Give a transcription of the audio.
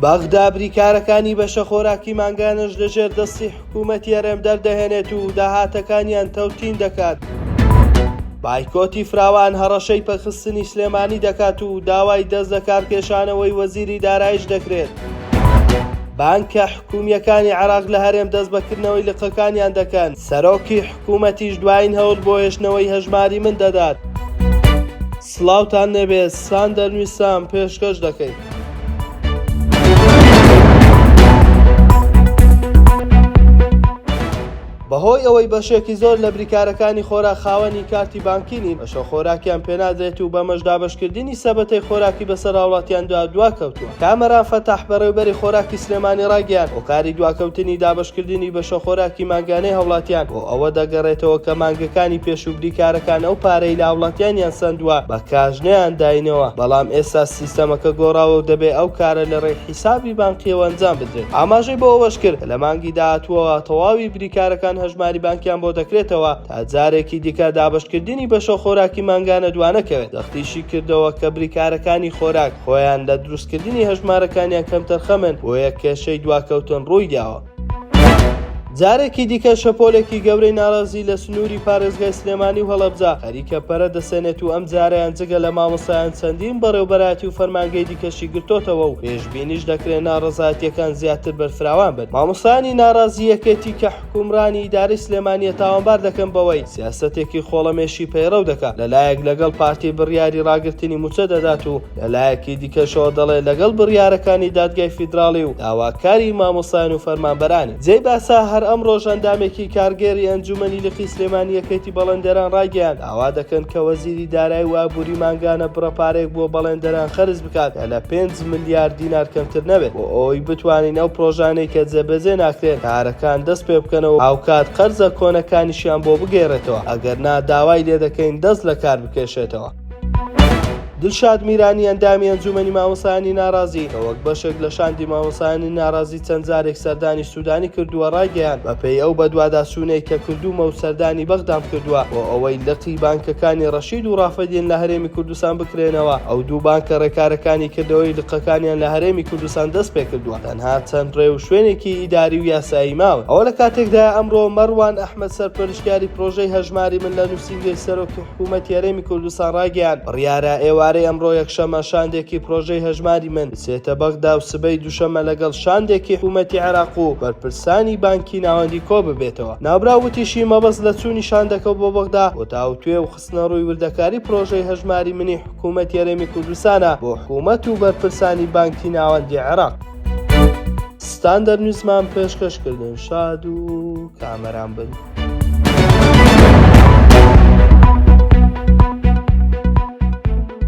بەغدا بریکارەکانی بەشە خۆراکی مانگانەش لەژێر دەستی حکوومەتی هەرێم دەردەهێنێت و داهاتەکانیان تەوتین دەکات. بایکۆتی فراوان هەڕەشەی پەکخستنی سلێمانی دەکات و داوای دەست لەکارکێشانەوەی وەزیری دارایش دەکرێت. بانکە حکومییەکانی عێراق لە هەرێم دەست بە کردنەوەی لقەکانیان دەکەن، سەرۆکی حکومەتیش دوایین هەوڵ بۆ هێشتنەوەی هەژماری من دەدات. سڵاوتان لێبێت ساندەر نویسام پێشکەش دەکەین. بەهۆی ئەوەی بەشێکی زۆر لە بریکارەکانی خۆراک خاوەنی کارتی بانکی نین، بەشە خۆراکیان پێنادرێت و بەمەش دابەشکردنی سەبەتەی خۆراکی بەسەر هاوڵاتیاندا دواکەوتووە. کامەران فەتاح، بەڕێوبەری خۆراکی سلێمانی ڕایگەیاند، هۆکاری دواکەوتنی دابەشکردنی بەشە خۆراکی مانگانەی هاوڵاتیان بۆ ئەوە دەگەڕێتەوە کە مانگەکانی پێشوو بریکارەکان ئەو پارەی لە هاوڵاتیانیان سەندووە بە کاش نەیانداینەوە، بەڵام ئێستا سیستەمەکە گۆڕاوە و دەبێت ئەو کارە لەڕێی حیسابی بانقییەوە ئەنجام بدرێت. ئاماژەی بۆ ئەوەشکرد، کە لە مانگی داهاتووەوە تەواوی بریکارەکان هەژماری بانکیان بۆ دەکرێتەوە تا جارێکی دیکە دابەشکردنی بەشە خۆراکی مانگانە دوانەکەوێت، جەختیشی کردەوە کە بریکارەکانی خۆراک خۆیان لە دروستکردنی هەژمارەکانیان کەمتەرخەمن، بۆیە کێشەی دواکەوتن ڕوویداوە. جارێکی دیکە شەپۆلێکی گەورەی ناڕازی لە سنووری پارێزگای سلێمانی و هەڵەبجە خەریکە پەرە دەسێنێت و ئەمجارەیان جگە لە مامۆستایان چەندین بەڕێوبەرایەتی و فەرمانگەی دیکەشی گرتۆتەوە و پێشبینیش دەکرێت ناڕەزایەتییەکان زیاتر بەرفراوان بن. مامۆستایانی ناڕازی یەکێتی کە حوکمڕانی ئیدارەی سلێمانییە تاوانبار دەکەن بەوەی سیاسەتێکی خۆڵەمێشی پەیڕەو دەکات، لەلایەک لەگەڵ پارتی بڕیاری ڕاگرتنی مووچە دەدات و لەلایەکی دیکەشەوە دەڵێ لەگەڵ بڕیارەکانی دادگای فیدراڵی و داواکاری مامۆستایان و فەرمانبەرانی. جێی باسە هەر ئەمڕۆش ئەندامێکی کارگێری ئەنجومەنی لقی سلێمانی یەکێتی بەڵێندەران ڕایگەیاند داوا دەکەن کە وەزیری دارایی و ئابوری مانگانە بڕە پارەیەک بۆ بەڵێندەران خەرج بکات کە لە پێنج ملیار دینار کەمتر نەبێت بۆ ئەوەی بتوانین ئەو پرۆژانەی کە جێبەجێ ناکرێن کارەکان دەست پێبکەنەوە و هاوکات قەرزە کۆنەکانیشیان بۆ بگێڕێتەوە ئەگەرنا داوای لێدەکەین دەست لەکار بکێشێتەوە. دلشاد میرانی ئەندامی ئەنجومەنی مامۆستایانی ناڕازی کە وەک بەشێک لە شاندی مامۆستایانی ناڕازی چەند جارێک سەردانی سودانی کردووە ڕایگەیاند بەپێی ئەو بەدواداچوونەی کە کردوومە و سەردانی بەغدام کردووە بۆ ئەوەی لقی بانکەکانی ڕەشید و ڕافدین لە هەرێمی کوردستان بکرێنەوە ئەو دوو بانکە ڕێکارەکانی کردنەوەی لقەکانیان لە هەرێمی کوردستان دەست پێکردووە تەنها چەند ڕێوشوێنێکی ئیداری و یاسایی ماون. ئەوە لە کاتێکدایە ئەمڕۆ مەروان ئەحمەد سەرپەرشتیاری پرۆژەی هەژماری من لە نووسینگەی سەرۆکی حکوومەتی هەرێمی کوردستان ڕایگەیاند، بڕیارە ئێوارەی ئەمڕۆ یەکشەممە شاندێکی پرۆژەی هەژماری من بچێتە بەغدا و سبەی دووشەممە لەگەڵ شاندێکی حکوومەتی عێراق و بەرپرسانی بانکی ناوەندی کۆببێتەوە. ناوبراو وتیشی، مەبەست لە چوونی شاندەکە بۆ بەغدا بۆ تاوتوێ و خستنەڕووی وردەکاری پرۆژەی هەژماری منی حکوومەتی هەرێمی کوردستانە بۆ حکوومەت و بەرپرسانی بانکی ناوەندی عێراق. ستاندەر نیوزمان پێشکەش کردن شاد و کامەران بن.